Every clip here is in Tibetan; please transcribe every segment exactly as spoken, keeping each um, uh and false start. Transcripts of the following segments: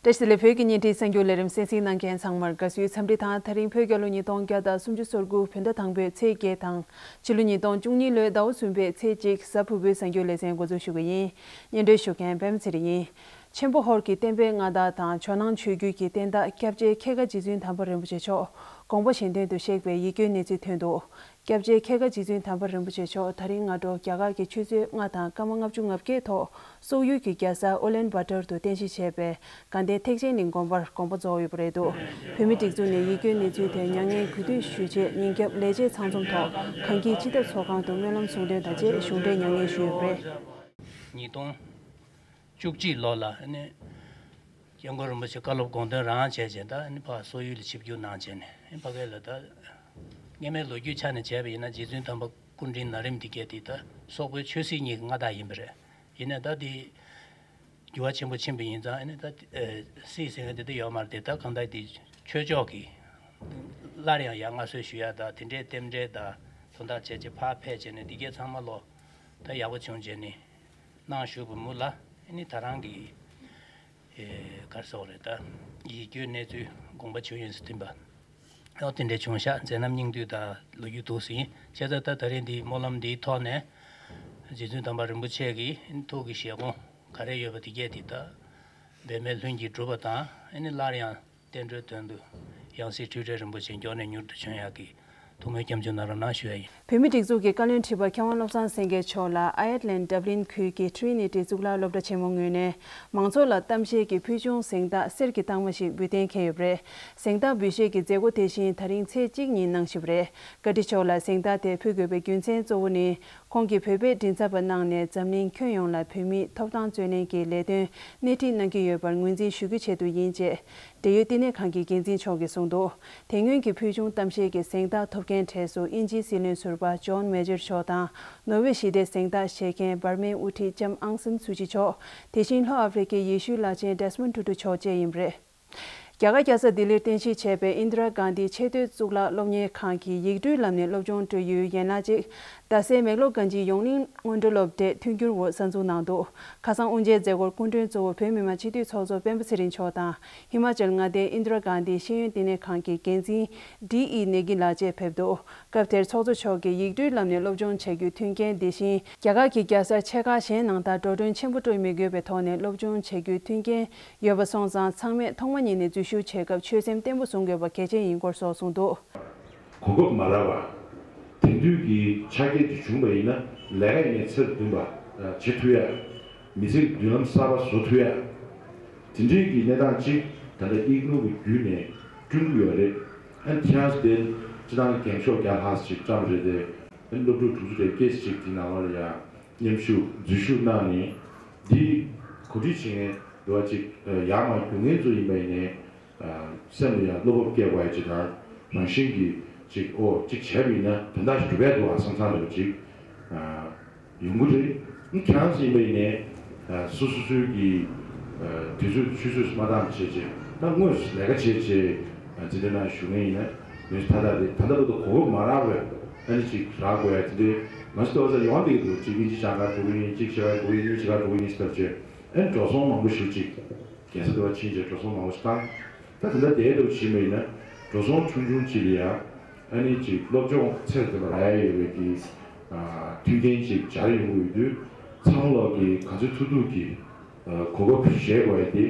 བཀྲ་ཤིས་བདེ་ལེགས། བོད་ཀྱི་བརྙན་འཕྲིན་གསར་འགྱུར་ལས་རིམ་གསན་གཟིགས་གནང་མཁན་ཚང་མར་དགའ་བསུའི་འཚམས་འདྲི་དང་། ད་རིང་བོད་རྒྱལ་ལོ་ཉིས་སྟོང་བརྒྱ་དང་སུམ་ཅུ་སོ་དགུ་བོད་ཟླ་དང་པོའི་ཚེས་བརྒྱད་དང་། ཕྱི་ལོ་ཉིས་སྟོང་བཅུ་གཉིས་ལོའི་ཟླ་བ་གསུམ་པའི་ཚེས་གཅིག་གཟའ་ཕུར་བུའི་གསར་འགྱུར་ལེ་ཚན་འགོ་འཛུགས་ཞུ་གི་ཡིན། སྙན་སྒྲོན་ཞུ་མཁན་པད་མ་ཚེ་རིང་ཡིན། ཆེན་པོ་ཧོར་གྱི་བསྟན་པའི་མངའ་བདག་དང་ཇོ་ནང་ཆོས་བརྒྱུད་ཀྱི་བསྟན་བདག་སྐྱབས་རྗེ་ཁྱེད་ཀ་རྗེ་བཙུན་དམ་པ་རིན་པོ་ཆེ་མཆོག་དགོངས་པ་གཞན་དོན་དུ་གཤེགས་པའི་ཡིད་སྐྱོའི་གནས་ཚུལ་ཐོན་འདུག་སྐྱབས་རྗེ་ཁྱེད་ཀ་རྗེ་བཙུན་དམ་པ་རིན་པོ་ཆེ་མཆོག་ད་རིང་སྔ་དྲོ་རྒྱ་གར་གྱི་ཆུ་ཚོད་ལྔ་དང་སྐར་མ་ལྔ་བཅུ་ང་བརྒྱད་ཐོག་སོག་ཡུལ་གྱི་རྒྱལ་ས་ཨུ་ལན་བྷ་ཏར་དུ་རྟེན་གཞི་བྱས་པའི་དགའ་ལྡན་ཐེག་ཆེན་གླིང་དགོན་པར་དགོངས་པ་རྫོགས་ཡོད་པ་རེད་འདུག་བོད་མིའི་སྒྲིག་འཛུགས་ནས་ཡིད་སྐྱོའི་གནས་ཚུལ་དེ་མྱ་ངན་གུས་འདུད་ཞུ་ཆེད་ཉིན་རྒྱབ་ལས་བྱེད་ཚང་འཛོམས་ཐོག་གངས་སྐྱིད་སྤྱི་ཐབ་ཚོགས་ཁང་དུ་སྨོན་ལམ་གསུང་འདོན་དང་བཅས་གཞུང་འབྲེལ་མྱ་ངན་ཞུས་ཡོད་པ་རེད། ཉིས་སྟོང་བཅུ་གཅིག་ལོ་ལ་ཨ་ནི་སྐྱབས་མགོན་རིན་པོ་ཆེ་བཀའ་སློབ་དགོངས་དོན་རང་བྱས་བྱས། ད་ཨ་ནི་ཕར་སོག་ཡུལ་ལ་ཆིབས་བསྒྱུར་གནང་བྱས་ནས་ཨ་ནི་ཕ་གི་ལ་ད་སྔོན་མའི་ལོ་རྒྱུས་ཆ་ནས་བྱས་པ་ཡིན་ན་རྗེ་བཙུན་དམ་པ་སྐུ་ཕྲེང་ན་རིམ་འདི་གས་དེ་ད་སོག་པོའི་ཆོས་སྲིད་གཉིས་ཀྱི་མངའ་བདག་ཡིན་པ་རེད། ཡིན་ནའི་ད་དེ་འགྱུར་བ་ཆེན་པོ་ཕྱིན་པ་ཡིན་ཙང་ཨ་ནི་ད་ཨ་སྲིད་ཟེར་མཁན་དེ་ད་ཡོད་མ་རེད་དེ། ད་གང་ལྟར་དེ་ཆོས་ཕྱོགས་ཀྱི་སླར་ཡང་ཡར་མངའ་གསོལ་ཞུ་ཡ་ད་དེ་འདྲའི་རྟེན་འབྲེལ་ད་དོན་དག་བྱས་བྱས་ཕར་ཕེབས་བྱས་ནས་འདི་གས་ཚང་མ་ལོ་ད་ཡག་པོ་བྱུང་བྱས་ནས་གནང་བཞུགས་པ་མུ་ལ་ཨ་ནི་ད་རང་གི་ཨེ་ག་རེ་ཟེར་དགོས་རེད། ད་ཡིད་སྐྱོའི་གནས་ཚུལ་དགོངས་པ་ཇི་ཡོད་ཟེར་བསྟན་པ། ཨོ་དེ་འདྲ་བྱུང་ཤག་མཛད་རྣམ་སྙིང་བསྡུས་དང་ལོ་རྒྱུས་འདུག་ཟིན། བྱས་ཙང་ད་ད་རེས་འདིའི་སྨོན་ལམ་འདིའི་ཐོག་ནས་རྗེ་བཙུན་དམ་པ་རིན་པོ་ཆེ་གི་ཐུགས་ཀྱི་བཞེད་དགོངས་ག་རེ་ཡོད་པ་དེ་གས་དེ་ད་འབད་མེད་ལྷུན་གྱིས་གྲུབ་པ་དང་ཨ་ནི་སླར་ཡང་བསྟན་འགྲོའི་དོན་དུ་ཡང་སྲིད་འཁྲུལ་བྲལ་རིན་པོ་ཆེ་མགྱོགས་ནས་མྱུར་དུ་བྱོན་ཡག་གི་ཐུགས་སྨོན་སྐྱབས་འཇུག་གནང་རོགས་གནང་ཞུ་ཡ་ཡིན། བོད་མིའི་སྒྲིག་འཛུགས་ཀྱི་བཀའ་བློན་ཁྲི་པ་མཁས་དབང་བློ་བཟང་སེང་གེ་མཆོག་ལ་ཨའི་ཡར་ལན་ཌབ་ལིན་ཁུལ་གྱི་ཊི་རི་ནི་ཊི་གཙུག་ལག་སློབ་གྲྭ་ཆེན་མོའི་ངོས་ནས་མང་ཚོགས་ལ་གཏམ་བཤད་ཀྱི་ཕུལ་བྱུང་གཟེངས་རྟགས་གསེར་གྱི་རྟགས་མ་ཞིག་འབུལ་གཏན་འཁེལ་ཡོད་པ་རེད། གཟེངས་རྟགས་འབུལ་བཞེས་ཀྱི་མཛད་སྒོ་དེ་བཞིན་ད་རིང་ཚེས་གཅིག་ཉིན་གནང་བཞིན་པ་རེད། བཀའ་ཁྲི་མཆོག་ལ་གཟེངས་རྟགས་དེ་ཕུལ་དགོས་པའི་རྒྱུ་མཚན་གཙོ་བོ་ནི། ཁོང་གིས་བོད་པའི་མགྲིན་ཚབ་པ་གནང་ནས་འཛམ་གླིང་ཁྱོན་ཡོངས་ལ་བོད་མིའི་ཐོབ་ཐང་རྩོད་ལེན་གྱི་ལས་དོན་སྣེ་ཁྲིད་གནང་གི་ཡོད་པར་ངོས་འཛིན་ཞུ་རྒྱུའི་ཆེད་དུ་ཡིན་ཅེས། འབྲེལ་ཡོད་བསྟི་གནས་ཁང་གི་འགན་འཛིན་མཆོག་གིས་གསུངས་འདུག་དེ་སྔོན་གྱི་ཕུལ་བྱུང་གཏམ་བཤད་ཀྱི་གཟེངས་རྟགས་ཐོབ་མཁན་གྲས་སུ་དབྱིན་ཇིའི་སྲིད་བློན་ཟུར་པ་ཇོན་མེ་ཇར་མཆོག་དང་ནོར་ཝེ་ཞི་བདེའི་གཟེངས་རྟགས་བཞེས་མཁན་འབར་མའི་དབུ་ཁྲིད་ལྕམ་ཨང་སན་སུ་ཅི་མཆོག་དེ་བཞིན་ལྷོ་ཨ་ཧྥེ་རི་ཁའི་ཡེ་ཤུའི་བླ་ཆེན་ཌེ་སི་མོན་ཊུ་ཊུ་མཆོག་བཅས་ཡིན་པ་རེད། རྒྱ་གར་རྒྱལ་ས་ལྡི་ལིར་རྟེན་གཞི་བྱས་པའི་ཨིན་དི་ར་གྷན་དྷི་ཆེས་མཐོའི་གཙུག་ལག་སློབ་གཉེར་ཁང་གི་ཡིག་འབྲུའི་ལམ་ནས་སློབ་སྦྱོང་སྤྲོད་ཡུལ་ཡན་ལག་ཅིག་རྡ་སའི་མེག་ལོ་གན་ཇི་ཡོངས་གླིང་སྔོན་འགྲོ་སློབ་གྲྭས་མཐུན་འགྱུར་འོག་གསར་འཛུགས་གནང་འདུག་ཁ་སང་དབུ་འབྱེད་མཛད་སྒོར་སྐུ་མགྲོན་གཙོ་བོ་བོད་མི་མང་སྤྱི་འཐུས་ཚོགས་གཙོ་སྤེན་པ་ཚེ་རིང་མཆོག་དང་། ཧི་མ་ཅལ་མངའ་སྡེའི་ཨིན་དི་ར་གྷན་དྷི་ཤེས་ཡོན་བསྟི་གནས་ཁང་གི་འགན་འཛིན་ཌི་ཨི་ནེ་གི་ལགས་བཅས་ཕེབས་འདུག་སྐབས་དེར་ཚོགས་གཙོ་མཆོག་གིས་ཡིག་འབྲུའི་ལམ་ནས་སློབ་སྦྱོང་བྱ་རྒྱུའི་མཐུན་རྐྱེན་འདི་བཞིན་རྒྱ་གར་གྱི་རྒྱལ་ས་ཆེ་ཁག་གཞན་ནང་ལྟར་འགྲོ་གྲོན་ཆེན་པོ་སྤྲོད་མི་དགོས་པའི་ཐོག་ནས་སློབ་སྦྱོང་བྱ་རྒྱུའི་མཐུན་རྐྱེན་ཡོད་པ་སོང་ཙང་ཚང་མས་ཐོག་མ་ཉིད་ནས་འཛུལ་ཞུགས་བྱེད་སྐབས་ཆོད་སེམས་བརྟན་པོ་བཟུང་དགོས་པ་གལ་ཆེན་ཡིན་སྐོར་སོགས་གསུངས་འདུག་གོ་སྐབས་མ་རག་པ། དེང་དུས་ཀྱི་ཆ་རྐྱེན་དེ་བྱུང་བ་ཡིན་ན་ལས་ཀ་ཡིན་ནའི་ཚེ་རུ་བདུན་པ་བྱེད་ཐུབ་ཡ། མི་ཚེ་གི་མདུན་ལམ་གསར་པ་བཟོ་ཐུབ་ཡ། དེ་འདྲའི་གི་གནས་སྟངས་ཅིག་ད་ལྟ་ཨིག་ནོ་གི་བརྒྱུད་ནས་བསྐྲུན་གྱི་ཡོད་རེད། ཨ་ནི་ཁྱེད་རང་ཚོ་དེ་སྤྱི་བཏང་འགེངས་ཤོག་བརྒྱ་ལྷག་ཅིག་བཀྲམ་རེད་དེ། ཨ་ནི་སློབ་ཕྲུག་དྲུག་ཅུ་རེ་བརྒྱད་ཅིག་དེ་ནང་ལོགས་ལ་ཡ་མཉམ་ཞུགས་འཛུལ་ཞུགས་གནང་ནས་འདི་གོ་སྒྲིག་བྱེད་མཁན་འདྲ་བ་ཅིག་ཡར་མར་རྒྱུག་མཁན་ཚོ་ཡིན་པ་ཡིན་ནའི། སེམས་ལ་ཡང་བློ་སྤོབས་སྐྱེ་དགོས་ཡ་ཅིག་དང་རང་བཞིན་གྱིས་ཅིག་ཨོ་ཅིག་བྱས་པ་ཡིན་ན་དོན་དག་ཞིག་འགྲུབ་ཡ་འདུག་ཨ་བསམ་བསམ་འདྲ་བ་ཅིག་ཡོང་གི་རེད། ཁྱེད་རང་ཚོ་ཡིན་པ་ཡིན་ནའི་སོ་སོ་སོའི་གི་དུས་ཚོད་ཆུད་ཟོས་སུ་མ་བཏང་བྱས་བྱས་ད་དངོས་སུ་ལས་ཀ་བྱས་བྱས་འཛིན་གྲྭ་ནང་ཞུགས་མཁན་ཡིན་ན་མི་ཚོ་ད་ལྟ་རེད། ད་ལྟ་བར་དུ་གོ་སྐབས་མ་རག་པས་ཨ་ནི་ཅིག་རག་དགོས་ཡ་དེ་འདྲའི་མ་ཟད་ད་བར་ཡོང་བསྡད་ཀྱི་འདུག་ཅིག་དབྱིན་ཇི་སྦྱང་གར་འགྲོ་གི་ཡིན། ཅིག་བྱེད་གར་འགྲོ་གི་ཡིན། གཉིས་བྱེད་གར་འགྲོ་གི་ཡིན་ཟེར་བྱས་ཨ་ནི་འགྲོ་སོང་མང་པོ་ཞིག་ཅིག་རྒྱལ་ས་འདྲ་བ་ཕྱིན་བྱས་འགྲོ་སོང་མང་པོ་ཞིག་བཏང་། ད་དེ་འདྲ་བསྡད་འདུག་བྱས་པ་ཡིན་ན་འགྲོ་སོང་ཆུང་ཆུང་ཅིག་ལ་ཡང་ཨ་ནི་ཅིག་སློབ་སྦྱོང་ཚད་ལྡན་པ་རག་ཡ་ཡོད་པའི་གི་མཐུན་རྐྱེན་ཅིག་སྦྱར་ཡོང་གི་ཡོད་དུས་ཚང་མ་ལོག་གི་ག་ཚོད་ཐུབ་ཐུབ་ཀྱི་གོ་སྐབས་བཞེས་དགོས་ཡ་དེ་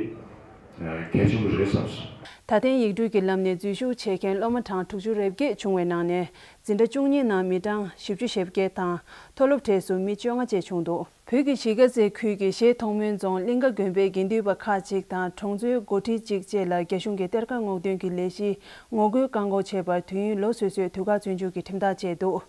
གལ་ཆེན་པོ་རེད་བསམ་སོང་། ད་ཐེངས་ཡིག་འབྲུ་གི་ལམ་ནས་འཛུལ་ཞུགས་བྱེད་མཁན་སློབ་མ་གྲངས་དྲུག་ཅུ་རེ་བརྒྱད་བྱུང་བའི་ནང་ནས་འཛིན་གྲྭ་བཅུ་གཉིས་ནང་མི་གྲངས་བཞི་བཅུ་ཞེ་བརྒྱད་དང་མཐོ་སློབ་གྲས་སུ་མི་བཅོ་ལྔ་བཅས་བྱུང་འདུག་བོད་ཀྱི་གཞིས་ཀ་རྩེ་ཁུལ་གྱི་གཞས་མཐོང་སྨོན་རྫོང་གླིང་ག་དགོན་པའི་དགེ་འདུན་པ་ཁག་ཅིག་དང་གྲོང་ཚོའི་འགོ་ཁྲིད་ཅིག་བཅས་ལ་རྒྱ་གཞུང་གི་གཏེར་ཁ་སྔོག་འདོན་གྱི་ལས་གཞིས་ངོ་རྒོལ་བཀག་འགོག་བྱེད་པར་དུས་ཡུན་ལོ་སོ་སོའི་དུས་བཀག་བཙོན་འཇུག་གི་ཁྲིམས་ཐག་བཅད་འདུག་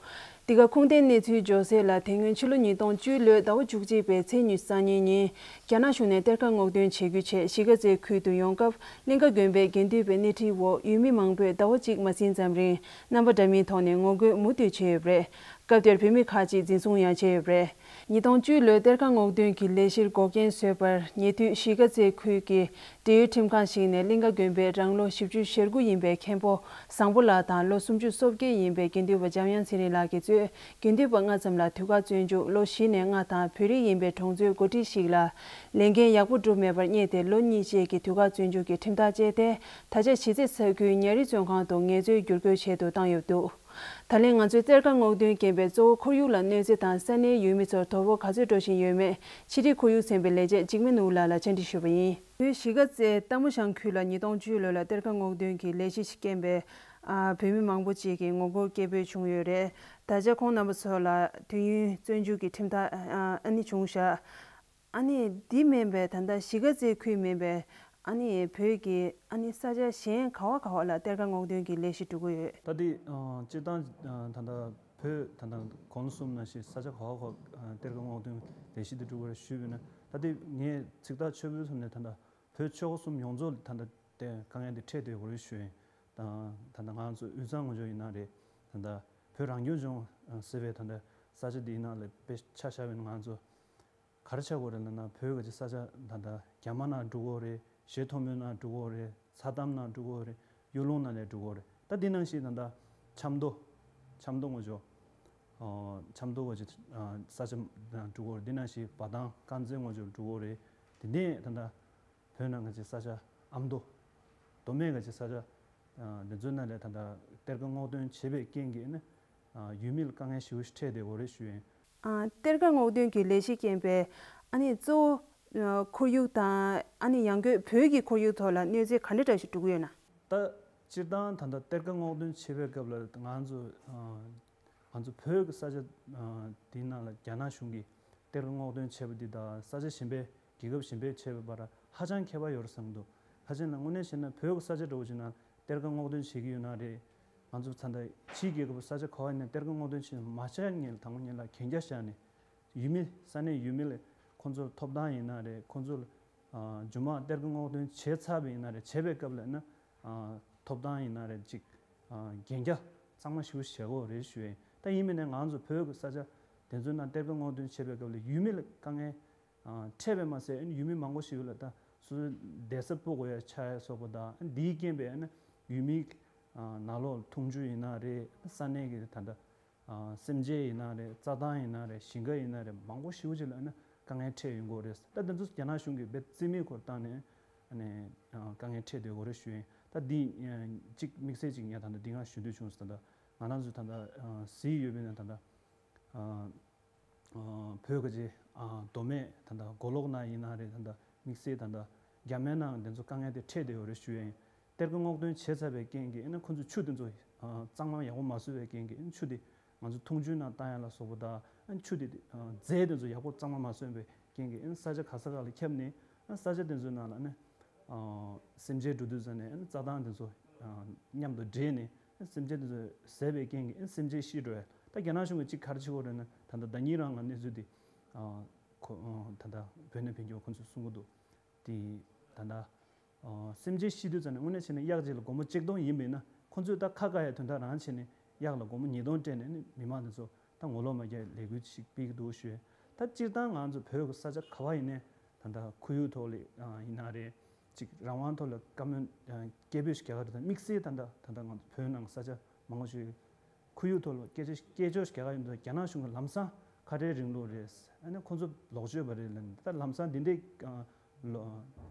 འདི་ག་ཁུངས་ལྡན་གནས་ཚུལ་འབྱོར་གསལ་ལ། དེ་སྔོན་ཕྱི་ལོ་ཉིས་སྟོང་བཅུ་ལོའི་ཟླ་བ་བཅུ་གཅིག་པའི་ཚེས་ཉི་ཤུ་རྩ་གཉིས་ཉིན་རྒྱ་ནག་གཞུང་ནས་གཏེར་ཁ་སྔོག་འདོན་བྱེད་རྒྱུའི་ཆེད་གཞིས་ཀ་རྩེ་ཁུལ་དུ་ཡོང་སྐབས་གླིང་ག་དགོན་པའི་དགེ་འདུན་པའི་སྣེ་ཁྲིད་འོག་ཡུལ་མི་མང་པོས་ཟླ་བ་གཅིག་མ་ཟིན་ཙམ་རིང་རྣམ་པ་འདྲ་མིན་ཐོག་ནས་ངོ་རྒོལ་མུ་མཐུད་བྱས་ཡོད་པ་རེད། སྐབས་དེར་བོད་མི་ཁག་ཅིག་འཛིན་བཟུང་ཡང་བྱས་ཡོད་པ་རེད། ཉིས་སྟོང་བཅུ་ལོའི་གཏེར་ཁ་སྔོག་འདོན་གྱི་ལས་གཞིར་འགོག་རྐྱེན་བཟོས་པར་ཉེ་དུས་གཞིས་ཀ་རྩེ་ཁུལ་གྱི་འབྲེལ་ཡོད་ཁྲིམས་ཁང་ཞིག་ནས་གླིང་ག་དགོན་པས་རང་ལོ་བཞི་བཅུ་ཞེ་དགུ་ཡིན་པའི་མཁན་པོ་བཟང་པོ་ལགས་དང་ལོ་སུམ་ཅུ་སོ་བརྒྱད་ཡིན་པའི་དགེ་འདུན་པ་འཇམ་དབྱངས་ཚེ་རིང་ལགས་ཀྱིས་གཙོས་དགེ་འདུན་པ་ལྔ་ཙམ་ལ་དུས་བཀག་བཙོན་འཇུག་ལོ་བཞི་ནས་ལྔ་དང་བོད་རིགས་ཡིན་པའི་གྲོང་ཚོའི་འགོ་ཁྲིད་ཞིག་ལ་ལས་འགན་ཡག་པོ་བསྒྲུབས་མེད་པར་བསྙད་དེ་ལོ་གཉིས་བཅས་ཀྱི་དུས་བཀག་བཙོན་འཇུག་གི་ཁྲིམས་ཐག་བཅད་དེ། ད་ཆ་གཞིས་རྩེ་ས་ཁུལ་ཉ་རི་བཙོན་ཁང་དུ་ངལ་རྩོལ་བསྒྱུར་བཀོད་ཆེད་དུ་བཏང་ཡོད་འདུག་ད་ལན་ང་ཚོའི་གཏེར་ཁ་སྔོག་འདོན་རྐྱེན་པས་གཙོ་བོ་ཁོར་ཡུག་ལ་གནོད་འཚེ་དང་ས་གནས་ཡུལ་མི་ཚོར་དོ་ཕོག་ག་ཚོད་འགྲོ་བཞིན་ཡོད་མེད་ཕྱི་དྲིལ་ཁོར་ཡུག་ཚན་པའི་ལས་བྱེད་འཇིགས་མེད་ནོར་བུ་ལགས་ལ་བཅར་འདྲི་ཞུས་པ་ཡིན། བོད་གཞིས་ཀ་རྩེ་རྟ་མོ་བྱང་ཁུལ་ལ་ཉིས་སྟོང་བཅུ་ལོ་ལ་གཏེར་ཁ་སྔོག་འདོན་གྱི་ལས་གཞི་ཞིག་རྐྱེན་པས་ཨ་བོད་མི་མང་པོ་ཅིག་གིས་ངོ་རྒོལ་སྐད་འབོད་བྱུང་ཡོད་རེད། ད་ཆ་ཁོང་རྣམ་པ་ཚོ་ལ་དུས་ཡུན་བཙོན་འཇུག་གི་ཁྲིམས་ཐག་ཨ་ཨ་ནི་བྱུང་བཞག་ཨ་ནི་འདི་མིན་པའི་ད་ལྟ་གཞིས་ཀ་རྩེ་ཁུལ་མིན་པའི་ཨ་ནི་བོད་ཀྱི་ཨ་ནི་ས་ཆ་གཞན་ག་བ་ག་བ་ལ་གཏེར་ཁ་སྔོག་འདོན་གྱི་ལས་གཞི་འགྲོ་གི་ཡོད། ད་འདི་ཨ་སྤྱིར་བཏང་ཨ་ད་ལྟ་བོད་ད་ལྟ་གོང་གསུམ་ནང་བཞིན་ས་ཆ་ག་བ་ག་བ་ཨ་གཏེར་ཁ་སྔོག་འདོན་ལས་གཞི་འདི་འགྲོ་གི་རེད་ཞུས་པ་ཡིན་ན། ད་འདི་ངས་ཚིག་ཐག་ཆོད་པོའི་ཐོག་ནས་ད་ལྟ་བོད་ཆོལ་ཁ་གསུམ་ཡོངས་རྫོགས་ལ་ད་ལྟ་དེ་དཀའ་ངལ་འདི་འཕྲད་བསྡད་ཡོད་རེད་ཞུ་ཡིན། ད་ད་ལྟ་ང་ཚོ་དབུས་གཙང་ངོས་ཕྱོགས་ཡིན་ན་རེད། ད་ལྟ་བོད་རང་སྐྱོང་ལྗོངས་ཟེར་བའི་ད་ལྟ་ས་ཆ་འདིའི་ནང་ལ་དཔེ་ཆ་བཞག་པ་ཡིན་ན་ང་ཚོ་ག་རེ་ཆགས་ཀྱི་ཡོད་རེད་ལབ་ན། བོད་ཀྱི་ས་ཆ་ད་ལྟ་རྒྱ་མ་ནང་འགྲོ་གི་ཡོད་རེད། བཞད་མཐོང་མའི་ནང་འགྲོ་གི་ཡོད་རེད། ཚྭ་དམ་ནང་འགྲོ་གི་ཡོད་རེད། གཡུ་ལུང་ནང་ལ་འགྲོ་གི་ཡོད་རེད། ད་འདི་ནང་བཞིན་ད་ལྟ་ཆབ་མདོ་ཆབ་མདོ་ངོས་ཕྱོགས་ཨ་ཆབ་མདོ་ངོས་ཀྱི་ཨ་ས་ཆ་ནང་འགྲོ་གི་ཡོད་རེད། འདི་ནང་བཞིན་འབའ་ཐང་དཀར་མཛེས་ངོས་ཕྱོགས་འགྲོ་གི་ཡོད་རེད། དེ་ནས་ད་ལྟ་བོད་ནང་གི་ཅིག་ས་ཆ་ཨ་མདོ། མདོ་སྨད་གི་ཅིག་ས་ཆ་ཨ་འདི་ཚོའི་ནང་ལ་ད་ལྟ་གཏེར་ཁ་སྔོག་འདོན་བྱས་པའི་རྐྱེན་གྱིས་ནི་ཨ་ཡུལ་མི་ལ་དཀའ་ངལ་ཞེ་པོ་ཞིག་འཕྲད་བསྡད་ཡོད་རེད་ཞུ་ཡིན། ཨ་གཏེར་ཁ་སྔོག་འདོན་གྱི་ལས་གཞི་རྐྱེན་པས་ཨ་ནི་གཙོ་བོ་ཨ་ཁོར་ཡུག་དང་ཨ་ནི་ཡང་སྒོས་བོད་ཀྱི་ཁོར་ཡུག་ཐོག་ལ་གནོད་འཚེ་ག་འདྲ་འདྲ་ཞིག་འགྲོ་གི་ཡོད་ན། ད་སྤྱིར་བཏང་ད་ལྟ་གཏེར་ཁ་སྔོག་འདོན་བྱེད་པའི་སྐབས་ལ་ང་ཚོ་ཨ་ང་ཚོ་བོད་ཀྱི་ས་ཆ་ཨ་དེའི་ནང་ལ་རྒྱ་ནག་གཞུང་གིས་གཏེར་ཁ་སྔོག་འདོན་བྱས་པ་འདི་དང་ས་ཆ་གཞན་པའི་རྒྱལ་ཁབ་གཞན་པའི་བྱས་པའི་བར་ཧ་ཅང་ཁྱད་པར་ཡོད་རེད་བསམ་གྱི་འདུག་ཧ་ཅང་ན་དངོས་གནས་བཤད་ན་བོད་ཀྱི་ས་ཆ་འདྲ་བོ་ཅིག་ནང་གཏེར་ཁ་སྔོག་འདོན་བྱེད་ཀྱི་ཡོད་ན་རེད། ང་ཚོ་ད་ལྟ་ཕྱིའི་རྒྱལ་ཁབ་ས་ཆ་ག་བ་ཡིན་ན་གཏེར་ཁ་སྔོག་འདོན་བྱེད་ན་མ་ཆག་ངེས་ལ་དང་པོ་ཉིད་ལ་གན་རྒྱ་བཞག་ནས་ཡུལ་མི་ས་གནས་ཡུལ་མི་ལ་ཁོང་ཚོར་ཐོབ་ཐང་ཡིན་ན་རེད། ཁོང་ཚོར་ཨ་རྒྱུ་མ་གཏེར་ཁ་སྔོག་འདོན་བྱས་ཚར་བ་ཡིན་ན་རེད། བྱས་པའི་སྐབས་ལ་ཡིན་ན་ཨ་ཐོབ་ཐང་ཡིན་ན་རེད། ཅིག་ཨ་གན་རྒྱ་གཙང་མ་ཞེ་པོ་བཞག་དགོས་རེད་ཞུ་ཡིན། ད་ཡིན་མིན་ནའི་ང་ཚོ་བོད་ཀྱི་ས་ཆ་དེ་ཚོའི་ནང་གཏེར་ཁ་སྔོག་འདོན་བྱས་པའི་སྐབས་ལ་ཡུལ་མི་ལ་དཀའ་ངལ་ཨ་འཕྲད་པས་མ་ཟད་ཡུལ་མི་མང་པོ་ཞིག་ལ་ད་སོ་སོའི་བསྡད་ས་སྤོ་དགོས་ཡ་ཆགས་ཡ་སོགས་པ་དང་། འདིའི་རྐྱེན་པས་ཡུལ་མིའི་ནང་ལོགས་འཐུང་ཆུ་ཡིན་ན་རེད། ས་གནས་ཀྱི་ད་ལྟ་སེམས་ཅན་ཡིན་ན་རེད། རྩྭ་ཐང་ཡིན་ན་རེད། ཞིང་ཁ་ཡིན་ན་རེད། མང་པོ་ཞེ་པོ་ཅིག་ལ་དཀའ་ངལ་འཕྲད་ཡོང་གི་རེད། ད་འདི་ཚོ་རྒྱ་ནག་གཞུང་གིས་རྩིས་མེད་སྐོར་བཏང་ནས་དཀའ་ངལ་འཕྲད་སྡོད་ཀྱི་རེད་ཞུ་ཡིན། ད་འདི་གཅིག་དམིགས་བསལ་གཅིག་ངས་ད་ལྟ་འདི་སྔ་ཞུ་འདོད་བྱུང་སོང་། ད་ལྟ་ང་རང་ཚོ་ད་ལྟ་གཟིགས་ཡོད་པས་ན་ད་ལྟ་ཨ་ཨ་བོད་ཀྱི་ཨ་མདོ་སྨད་ད་ལྟ་མགོ་ལོག་ན་ཡིན་ན་རེད། ད་ལྟ་དམིགས་བསལ་ད་ལྟ་རྒྱ་མའི་ནང་འདི་ཚོ་དཀའ་ངལ་དེ་འཕྲད་བསྡད་ཡོད་རེད་ཞུ་ཡ་ཡིན། གཏེར་ཁ་སྔོག་འདོན་བྱས་ཚར་བའི་རྐྱེན་གྱིས་ཨ་ནི་ཁོ་ཚོས་ཆུ་དེ་ཚོ་ཨ་གཙང་མ་ཡག་པོ་མ་བཟོས་པའི་རྐྱེན་གྱིས་ཨ་ནི་ཆུ་དེ་ང་ཚོ་འཐུང་ཆུའི་ནང་བཏང་ཡ་ལ་སོགས་པ་དང་། ཨ་ནི་ཆུ་དེ་ཨ་རྫས་དེ་ཚོ་ཡག་པོ་གཙང་མ་མ་བཟོས་པའི་རྐྱེན་གྱིས་ཨ་ནི་ས་ཆ་ག་ས་ག་ལ་ཁྱབ་ནས་ཨ་ནི་ས་ཆ་དེ་ཚོའི་ནང་ལ་ཨ་ནི་ཨ་སེམས་ཅན་འགྲོ་དུས་ཙམ་ནས་ཨ་ནི་རྩྭ་ཐང་དེ་ཚོ་ཨ་མཉམ་དུ་འདྲེས་ནས་ཨ་ནི་སེམས་ཅན་དེ་ཚོ་ཟས་པའི་རྐྱེན་གྱིས་ཨ་ནི་སེམས་ཅན་ཤི་འགྲོ་ཡ། ད་རྒྱ་ནག་གཞུང་གིས་གཅིག་ག་རེ་བྱེད་ཀྱི་ཡོད་རེད་ན། ད་ལྟ་ཟླ་ཉིན་རང་ལ་གནས་ཚུལ་དེ་ཨ་ཁོ་ཨ་ད་ལྟ་བོད་ནས་ཕེབས་མཁན་ཁོ་ཚོས་གསུང་གི་འདུག་དེ་ད་ལྟ་ཨ་སེམས་ཅན་ཤི་དུས་ཙམ་ནས་དངོས་གནས་བྱས་ན་གཡག་ཅིག་ལ་སྒོར་མོ་གཅིག་སྟོང་ཡིན་པ་ཡིན་ན། ཁོ་ཚོས་ད་ཁ་བཀག་ཡ་དོན་དག་རང་བྱས་ནས་གཡག་ལ་སྒོར་མོ་ཉིས་སྟོང་སྤྲད་ནས་ནི་མི་མང་དེ་ཚོ་ད་ངོ་ལོག་མ་རྒྱག་ལས་འགུལ་ཞིག་སྤེལ་གྱི་འདུག་ཞུས། ད་སྤྱིར་བཏང་ང་ཚོ་བོད་ཀྱི་ས་ཆ་ག་བ་ཡིན་ནའི་ད་ལྟ་ཁོར་ཡུག་ཐོག་ལ་ཨ་ཡིན་ན་རེད། ཅིག་རང་དབང་ཐོག་ལ་བཀའ་མོལ་ཨ་སྐད་འབོད་ཞིག་རྒྱག་ག་འགྲོ་དུས་དམིགས་བསལ་ད་ལྟ་ད་ལྟ་ང་ཚོ་བོད་ནང་གི་ས་ཆ་མང་པོ་ཞིག་ཁོར་ཡུག་ཐོག་ལ་སྐད་ཆ་སྐད་ཆ་ཞིག་རྒྱག་ག་ཡོང་དུས་རྒྱ་ནག་གཞུང་གིས་ལམ་སང་ཁ་བྲལ་རིང་ལུགས་རེད། ཨ་ནི་ཁོ་ཚོ་ལོག་སྤྱོད་པ་རེད་ལབ་ནས། ད་ལམ་སང་འདི་འདྲའི་ཨ་ལོ་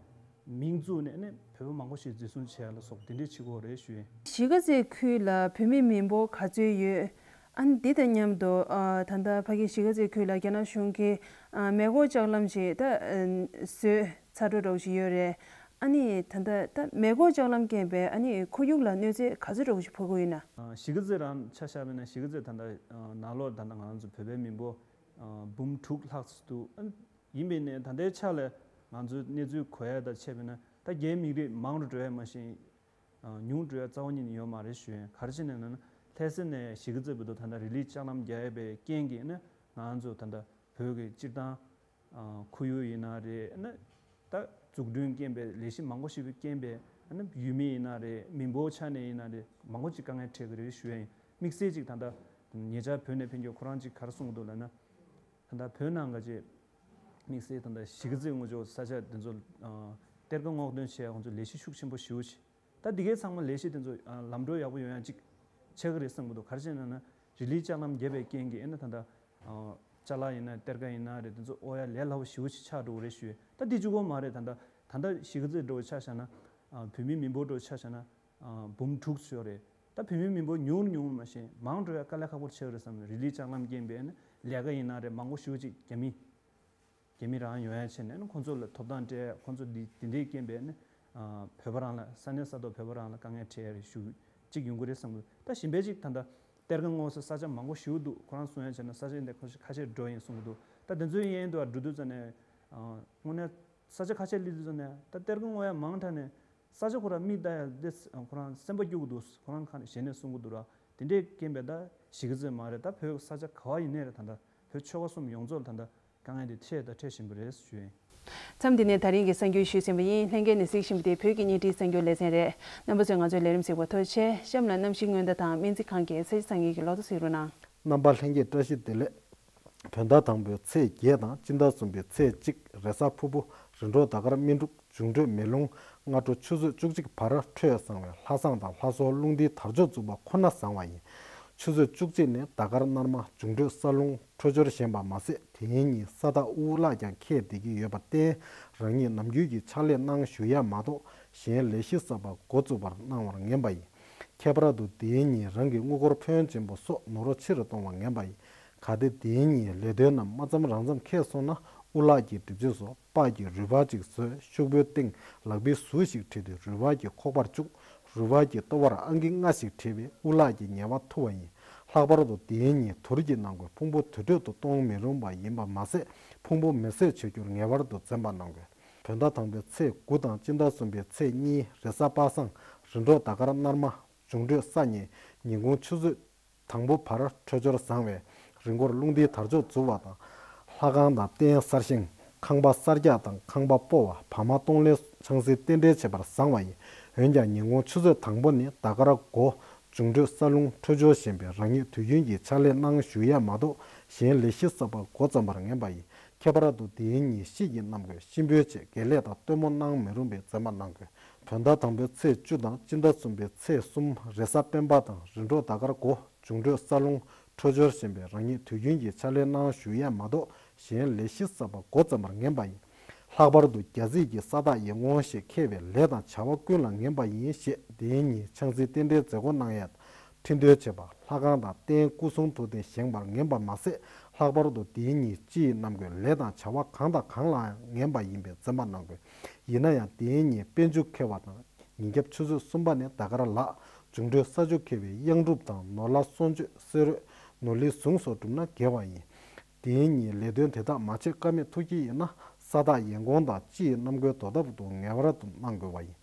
མིང་བཙུགས་ནས་ཨ་ནི་བོད་པ་མང་པོ་ཞིག་འཛིན་བཟུང་བྱས་ལ་སོགས་འདི་འདྲའི་བྱེད་ཀྱི་ཡོད་རེད་ཞུ་ཡིན། གཞིས་ཀ་རྩེ་ཁུལ་ལ་བོད་མི་མི་འབོར་ག་ཚོད་ཡོད། ཨ་ནི་འདི་དང་མཉམ་དུ་ཨ་ད་ལྟ་ཕ་གི་གཞིས་ཀ་རྩེ་ཁུལ་ལ་རྒྱ་ནག་གཞུང་གིས་ཨ་མེ་འཁོར་ལྕགས་ལམ་ཞིག་ད་ཨ་བཟོས་ཚར་འགྲོ་འདྲ་བོ་ཞིག་ཡོད་རེད། ཨ་ནི་ད་ལྟ་ད་མེ་འཁོར་ལྕགས་ལམ་རྐྱེན་པས་ཨ་ནི་ཁོར་ཡུག་ལ་གནོད་འཚེ་ག་ཚོད་འདྲ་བོ་ཞིག་ཕོག་གི་ཡོད་ན། ཨ་གཞིས་ཀ་རྩེ་རང་ཆ་བཞག་པ་ཡིན་ན། གཞིས་ཀ་རྩེ་ད་ལྟ་ཨ་ནང་ལོགས་ད་ལྟ་ང་རང་ཚོ་བོད་པའི་མི་འབོར་ཨ་འབུམ་དྲུག་ལྷག་ཙམ་འདུག་ཨ་ཡིན་པས་ནས་ད་ལྟའི་ཆ་ལ་ང་ཚོའི་གནས་ཚུལ་གོ་ཡ་ད་བྱས་པ་ཡིན་ན། ད་རྒྱའི་མི་རིགས་མང་རུ་འགྲོ་ཡ་མ་གཞི་ཨ་ཉུང་འགྲོ་ཡ་རྩ་བ་ཉིད་ནས་ཡོད་མ་རེད་ཞུ་ཡིན། ག་རེ་བྱས་ནས་ན་ལྷ་ས་ནས་གཞིས་ཀ་རྩེ་བར་དུ་ད་ལྟ་རི་ལི་ལྕགས་ལམ་རྒྱག་ཡས་པའི་རྐྱེན་གྱིས་ནི་ང་ཚོ་ད་ལྟ་བོད་ཀྱི་སྤྱིར་བཏང་ཨ་ཁོར་ཡུག་ཡིན་ན་རེད། ཨ་ནི་ད་འཛུགས་སྐྲུན་རྐྱེན་པས་ལས་གཞི་མང་པོ་ཞིག་གི་རྐྱེན་པས་ཨ་ནི་ཡུལ་མི་ཡིན་ན་རེད། མི་འབོར་ཆ་ནས་ཡིན་ན་རེད། མང་པོ་ཅིག་དཀའ་ངལ་འཕྲད་ཀྱི་རེད་ཞུ་ཡ་ཡིན། དམིགས་བསལ་ཅིག་ད་ལྟ་ ཉེ་ཆར་བོད་ནས་ཕེབས་མཁན་ཁོ་རང་གཅིག་ག་རེ་གསུངས་འདུག་ལབ་ན། ད་ལྟ་བོད་ནང་ག་ཅིག་དམིགས་བསལ་ད་ལྟ་གཞིས་ཀ་རྩེ་ངོས་ཕྱོགས་ས་ཆ་དེ་ཚོ་གཏེར་ཁ་སྔོག་འདོན་བྱས་ཁོང་ཚོ་ལས་གཞི་ཤུགས་ཆེན་པོ་ཞེ་པོ་ཅིག་ད་འདི་གའི་ཚང་མ་ལས་གཞི་དེ་ཚོ་ལམ་འགྲོ་ཡག་པོ་ཡོང་ཡ་ཅིག་ཆགས་ཀྱི་རེད་བསམ་གྱི་འདུག་ག་རེ་བྱས་ན་ན་རི་ལིའི་ལྕགས་ལམ་བརྒྱབ་པའི་རྐྱེན་གྱིས་ཨེ་ན་ད་ལྟ་ཅ་ལག་ཡིན་ན་གཏེར་ཁ་ཡིན་ན་རེད། དེ་ཚོ་དབོར་ཡ་ལས་སླ་པོ་ཞེ་པོ་ཅིག་ཆགས་འགྲོ་གི་རེད་ཞུ་ཡས། ད་འདི་གཅིག་པོ་མ་རེད། ད་ལྟ་ད་ལྟ་གཞིས་ཀ་རྩེ་འགྲོ་ཆ་བཞག་ན་བོད་མིའི་མི་འབོར་འགྲོ་ཆ་བཞག་ན་འབུམ་དྲུག་ཙམ་ཡོད་རེད། ད་བོད་མིའི་མི་འབོར་ཉུང་རུ་ཉུང་རུ་མ་ཤེས་མང་འགྲོ་ཡ་དཀའ་ལས་ཁག་པོ་ཆགས་ཀྱི་རེད་བསམ། རི་ལིའི་ལྕགས་ལམ་རྐྱེན་པས་ནི་ལས་ཀ་ཡིན་ན་རེད་མང་པོ་ཞེ་པོ་ཅིག་རྒྱ་མི་རྒྱ་མི་རང་ཡོང་ཡ་བྱས་ནས་ནི་ཁོང་ཚོ་ལ་ཐོབ་ཐང་སྤྲད། ཁོང་ཚོ་འདི་འདི་འདྲའི་རྐྱེན་པས་ནི་བོད་པ་རང་ལ་ས་གནས་ས་ཐོག་བོད་པ་རང་ལ་དཀའ་ངལ་འཕྲད་ཡ་རེད་ཞུ་གཅིག་ཡོང་གི་རེད་བསམ་གི་འདུག་ད་གཞན་པའི་ཅིག་ད་ལྟ་གཏེར་ཁ་སྔོག་ས་ས་ཆ་མང་པོ་ཞེ་པོ་འདུག་ཁོ་རང་གསུང་ཡ་བྱས་ན་ས་ཆ་འདི་ཁ་ཤས་འགྲོ་ཡིན་གསུང་གི་འདུག་ད་དེ་ཚོའི་གཡས་གཡོན་དུ་འགྲོ་དུས་ཙམ་ནས་དངོས་གནས་ས་ཆ་ཁ་ཤས་སླེབས་དུས་ཙམ་ནས་ད་གཏེར་ཁ་སྔོག་ཡ་མང་དྲགས་ནས། ས་ཆ་ཁོ་རང་མིག་ལྟ་ཡ་འདི་ཁོ་རང་སེམས་པ་སྐྱོ་གི་འདུག་ཁོ་རང་ཁ་ནས་ཞལ་ནས་གསུང་གི་འདུག་ར། དེ་འདྲའི་རྐྱེན་པས་ད་གཞིས་ཀ་རྩེ་མ་རེད། ད་བོད་ས་ཆ་ག་བ་ཡིན་ནའི་རེད། ད་ལྟ་བོད་ཆོལ་ཁ་གསུམ་ཡོངས་རྫོགས་ལ་ད་ལྟ་དཀའ་ངལ་འདི་འཕྲད་ད་འཕྲད་བཞིན་པ་རེད་ཞུ་ཡིན། མཚམས་འདི་ནས་ད་རིང་གི་གསར་འགྱུར་ཞུས་ཟིན་པ་ཡིན། ལྷན་རྒྱས་ནས་གཟིགས་བཞིན་པ་དེ་བོད་ཀྱི་བརྙན་འཕྲིན་གསར་འགྱུར་ལེ་ཚན་རེད། རྣམ་པ་ཚོས་ང་ཚོའི་ལས་རིམ་གཟིགས་པར་ཐུགས་རྗེ་ཆེ། གཤམ་ལ་གནམ་གཤིས་སྔོན་བརྡ་དང་སྨན་རྩིས་ཁང་གི་ཚེས་བཟང་ངེས་ཀྱི་ལོ་ཐོ་གཟིགས་རོགས་གནང་། རྣམ་པ་ལྷན་རྒྱས་བཀྲ་ཤིས་བདེ་ལེགས། བོད་ཟླ་དང་པོའི་ཚེས་བརྒྱད་དང་སྤྱི་ཟླ་གསུམ་པའི་ཚེས་གཅིག་རེས་གཟའ་ཕུར་བུ། རི་འབྲོག་ཟླ་སྐར་སྨིན་དྲུག་འབྱུང་འཕྲོད་མེ་རླུང་སྔ་དྲོ་ཆུ་ཚོད་བཅུ་གཅིག་བར་འཕྲོད་བཟང་བས་ལྷ་བཟང་དང་ལྷ་སྲོག་རླུང་རྟའི་དར་ལྕོག་འཛུགས་པ་ཁོ་ན་བཟང་བ་ཡིན། ཆུ་ཚོད་བཅུ་གཅིག་ནས་ཟླ་སྐར་སྣར་མ་འབྱུང་འཕྲོད་ས་རླུང་འཕྲོད་སྦྱོར་ཞན་པ་མ་ཟད་དེའི་ཉིན་ས་བདག་དབུ་བརླག་ཀྱང་ཁེལ་བསྡད་ཀྱི་ཡོད་པར་བརྟེན་རང་ཉིད་ནམ་རྒྱུན་གྱི་ཕྱག་ལས་གནང་བཞུགས་ཡ་མ་གཏོགས་གཞན་ལས་གཞི་གསར་པ་འགོ་བཙུགས་པར་གནང་བར་ངེས་པ་ཡིན། ཁྱད་པར་དུ་དེའི་ཉིན་རང་གི་དངུལ་སྒོར་ཕོན་ཆེན་པོ་སོགས་ནོར་འཁྲུལ་ཆེ་རུ་གཏོང་བར་ངེས་པ་ཡིན། གལ་ཏེ་དེའི་ཉིན་ལས་དོན་རྣམས་མ་བརྩམས་རང་བརྩམས་ཁེལ་སོང་ན་དབུ་བརླག་གི་གྲིབ་བཅུད་སོགས་པགས་ཀྱི་རུས་པ་གཅིག་བཟོས་ཤོག་བུའི་སྟེང་ལག་པའི་ཟུར་ཞིག་བྲིས་ཏེ་རུས་པ་གྱི་ཁོག་པར་བཅུག་རུས་པ་གྱི་ལྟོ་བར་ཨང་ཀི་ལྔ་ཞིག་བྲིས་པས་དབུ་བརླག་གི་ཉེས་པ་ཐུབ་པ་ཡིན། ལྷག་པར་དུ་དེའི་ཉིན་དུར་གྱི་ནང་ཁུལ་ཕུང་པོ་དུར་ཁྲོད་དུ་གཏོང་མི་རུང་བ་ཡིན་པ་མ་ཟད་ཕུང་པོ་མེ་བསྲེགས་བྱ་རྒྱུར་ངེས་པར་དུ་འཛེམ་པ་གནང་དགོས། བོད་ཟླ་དང་པོའི་ཚེས་དགུ་དང་སྤྱི་ཟླ་གསུམ་པའི་ཚེས་གཉིས་རེས་གཟའ་པ་སངས་རི་འབྲོག་ཟླ་སྐར་སྣར་མ་འབྱུང་འཕྲོད་ས་གཉིས་ཉིན་གུང་ཆུ་ཚོད་དང་པོ་བར་འཕྲོད་སྦྱོར་བཟང་བས་རི་མགོར་རླུང་རྟའི་དར་ལྕོག་འཛུགས་པ་དང་། ལྷ་ཁང་དང་རྟེན་གསར་བཞེངས་ཁང་པ་གསར་རྒྱག་དང་ཁང་པ་སྤོ་བ་བག་མ་གཏོང་ལེན་ཆང་སའི་རྟེན་འབྲེལ་བྱེད་པར་བཟང་བ་ཡིན། འོན་ཀྱང་ཉིན་གུང་ཆུ་ཚོད་དང་པོ་ནས་ཟླ་སྐར་མགོ་འབྱུང་འཕྲོད་ས་རླུང་འཕྲོད་སྦྱོར་ཞན་པས་རང་ཉིད་དུས་རྒྱུན་གྱི་ཕྱག་ལས་གནང་བཞུགས་ཡ་མ་གཏོགས་གཞན་ལས་གཞི་གསར་པ་འགོ་བརྩམ་པར་ངེས་པ་ཡིན། ཁྱད་པར་དུ་དེའི་ཉིན་གཤིས་ཀྱི་རྣམ་ཀུན་གཤིན་པོའི་ཆེད་དགེ་ལས་དང་སྟོན་མོ་གནང་མི་རུང་བའི་འཛེམ་པ་གནང་དགོས། བོད་ཟླ་དང་པོའི་ཚེས་བཅུ་དང་སྤྱི་ཟླ་གསུམ་པའི་ཚེས་གསུམ་རེས་གཟའ་སྤེན་པ་དང་རི་འབྲོག་ཟླ་སྐར་མགོ་འབྱུང་འཕྲོད་ས་རླུང་འཕྲོད་སྦྱོར་ཞན་པས་རང་ཉིད་དུས་རྒྱུན་གྱི་ཕྱག་ལས་གནང་བཞུགས་ཡ་མ་གཏོགས་གཞན་ལས་གཞི་གསར་པ་འགོ་བརྩམ་པར་ངེས་པ་ཡིན། ལྷག་པར་དུ་རྒྱལ་སྲིད་ཀྱི་ས་བདག་ཡིན་ཁོང་ཞེས་ཁེལ་བའི་ལས་དང་བྱ་བ་ཀུན་ལ་ངེས་པ་ཡིན་ཞེས་དེའི་ཉིན་ཆང་སའི་རྟེན་འབྲེལ་མཛད་སྒོ་གནང་ཡ། ཁྲི་འདོན་བྱེད་པ། ལྷ་ཁང་དང་རྟེན་སྐུ་གསུང་ཐུགས་རྟེན་བཞེངས་པར་ངེས་པ་མ་ཟད། ལྷག་པར་དུ་དེའི་ཉིན་སྤྱི་ཡི་རྣམ་ཀུན་ལས་དང་བྱ་བ་གང་དང་གང་ལའང་ངེས་པ་ཡིན་པས་འཛེམ་པ་གནང་དགོས། ཡིན་ན་ཡང་དེའི་ཉིན་དཔལ་འབྱོར་འཁེལ་བ་དང་། ཉིན་རྒྱབ་ཆུ་ཚོད་གསུམ་པ་ནས་ཟླ་སྐར་ལག་འབྱུང་འཕྲོད་ས་ཆུ་འཁེལ་བའི་གཡང་སྒྲུབ་དང་ནོར་ལྷ་གསོལ་མཆོད་གསེར་འོད་ནོར་ལི་ཟུང་སོགས་བསྒྲུབས་ན་དགེ་བ་ཡིན། དེའི་ཉིན་ལས་དོན་དེ་དག་མ་བྱེད་ཀ་མེད་ཐུགས་ཀྱི་ཡིན་ན་ས་བདག་ཡན་གོང་དང་སྤྱི་ཡི་རྣམ་ཀུན་དོ་དམ་དུ་ངེས་པར་དུ་གནང་དགོས་པ་ཡིན།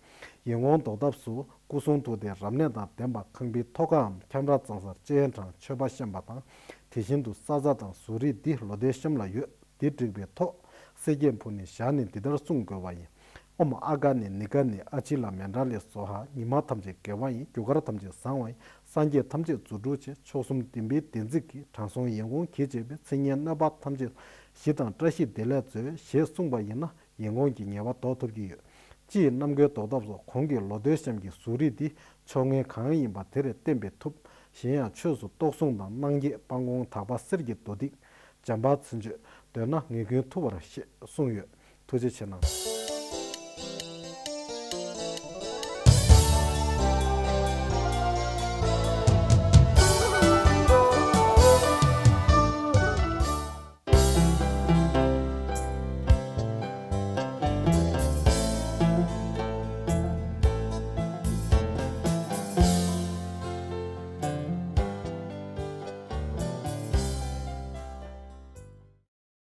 ཡིན་གོང་དོ་དམ་སུ་སྐུ་གསུང་ཐུགས་རྟེན་རབ་གནས་དང་ལྡན་པ་ཁང་པའི་ཐོག་ཁའམ་ཁྱམས་ར་གཙང་སར་སྤྱན་དྲངས་མཆོད་པ་བཤམས་པ་དང་། དེ་བཞིན་དུ་ས་ཛ་དང་གཟུགས་རིས་འདི་ལོ་ཟླའི་གཤམ་ལ་ཡོད། འདི་བསྒྲིགས་པའི་ཐོག་གསེར་སྐྱེམས་ཕུལ་ནས་བཞག་ནས་འདི་ལྟར་གསུང་དགོས་པ་ཡིན། ཨོཾ་ཨ་ག་ནི་ནི་ག་ནི་ཨ་ཅི་ལ་མེ་དྲ་ལས་སྭཱ་ཧཱ། ཉི་མ་ཐམས་ཅད་དགེ་བ་ཡིན། རྒྱུ་སྐར་ཐམས་ཅད་བཟང་བ་ཡིན། སངས་རྒྱས་ཐམས་ཅད་རྫུ་འཕྲུལ་ཆེ། མཆོག་གསུམ་བདེན་པའི་བདེན་ཚིག་གིས། དྲང་སྲོང་ཡིན་གོང་གིས་བྱས་པའི། མཚན་སྙན་གནོད་པ་ཐམས་ཅད་ཞི་དང་བཀྲ་ཤིས་བདེ་ལེགས་མཛོད། ཞེས་གསུངས་པ་ཡིན་ན་ཡིན་གོང་གི་ཉེས་པ་ཟློག་ཐུབ་ཀྱི་ཡོད། སྤྱི་ཡི་རྣམ་ཀུན་ཟློག་ཐབས་སུ་གོང་གི་ལོ་ཟླའི་གཤམ་གྱི་གཟུགས་རིས་འདི་ཕྱོགས་ངན་གང་ཡིན་པ་དེ་རེ་གཏན་འབེབས་ཐུབ། གཞན་ཡང་ཆོས་སུ་གཏོགས་གཟུངས་དང་གནང་འགྱེད་སྤང་སྐོང་དག་པ་གསེར་གྱི་རྡོ་ཏིག་འཇམ་དཔལ་མཚན་བརྗོད་འདོན་ན་ངེས་ཀུན་ཐུབ་པར་ཞེས་གསུངས་ཡོད། ཐུགས་རྗེ་ཆེ་གནང་།